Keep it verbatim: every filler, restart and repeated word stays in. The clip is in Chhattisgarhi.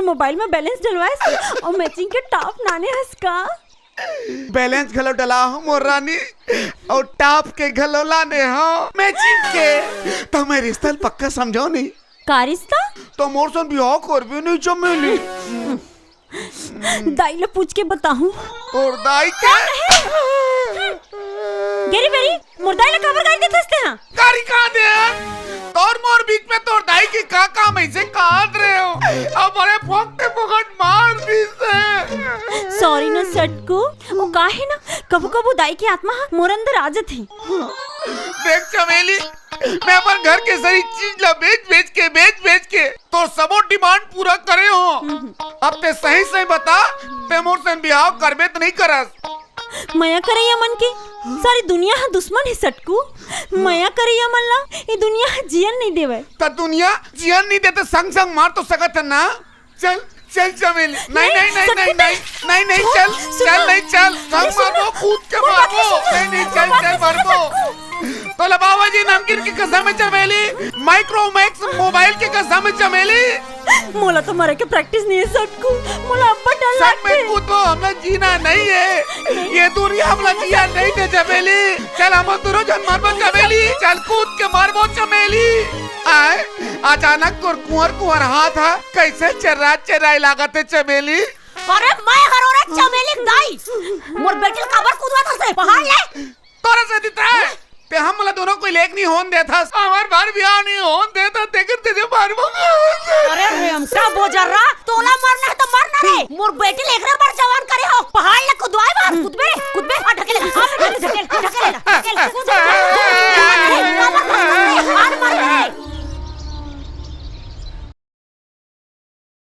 मोबाइल में बैलेंस डलवाए हस अउ मैचिंग के टॉप लाने हस का? बैलेंस घलो डला हो मोर रानी, अउ टॉप के घलो लाने हो मैचिंग के। त मैं रिश्ता ल पक्का समझो नहीं। का रिश्ता? त मोर सन बिहाव करबे नहीं चमेली। दाई ले पूछ के बताहूं। तोर दाई के? गेरी बेरी, मोर दाई ले काबर गाली देथस तेहा? गाली का दे? तोर मोर बीच में तोर दाई के का काम अइसे काहत रहे हो? अब बड़े फोकटे फोकट मार दिस हे। सॉरी ना सटकू, वो का हे ना, कभू कभू दाई के आत्मा ह मोर अंदर आ जथे। देख चमेली, मैं अपन घर के सारी चीज ला बेच बेच के, बेच बेच के तोर सबो डिमांड पूरा करे हो। अब ते सही सही बता, ते मोर सन बिहाव करबे त नहीं करस? मया करइया मन के सारी दुनिया ह दुश्मन हे सटकू। मया करइया मन ला ये दुनिया ह जियन नहीं देवय। त दुनिया जियन नहीं देते, संग संग मार तो सकत हे ना? चल, चल चमेली। नहीं, नहीं, नहीं, सटकू नहीं, नहीं, नहीं, नहीं, छोड़, चल, सुनो। चल, नहीं, चल। हम अरे सुनो। मारबो, कूद के मारबो। नहीं, नहीं, चल, चल, मारबो। तोला बाबा जी नमकीन के कसम हे चमेली, माइक्रोमैक्स मोबाइल के कसम हे चमेली। मोला तो मरे के प्रैक्टिस नहीं हे सटकू, मोला अब्बड़ डर सच में लगथे। कूदो, हमला जीना नहीं हे। ये दुनिया हमला जिया नहीं दे चमेली। चल हम दोनों झन मरबो चमेली, चल कूद के मरबो चमेली। आय, अचानक तोर कुंवर कुंवर हाथ ह कइसे चर्रा चर्राए लागत हे चमेली। अरे मैं हरों रे चमेली दाई, मोर बेटी ल काबर कुदवाथस पहाड़ ले? तोरे से दिता हे। ते हम मोला दोनों कोई लेक नहीं होन देथस, हमर बार बिहाव नहीं होन देथस, तेकर तेरे मारबो। अरे रेमटा बोजर्रा, तोला मरना हे त मरना रे, मोर बेटी ल एकरे बर जवान करे हो, पहाड़ ले कुदवाए बर, कुदबे रे, कुदबे, आ ढकेल, आ ढकेल, ढकेल, ढकेल, ढकेल, कूद, कूद,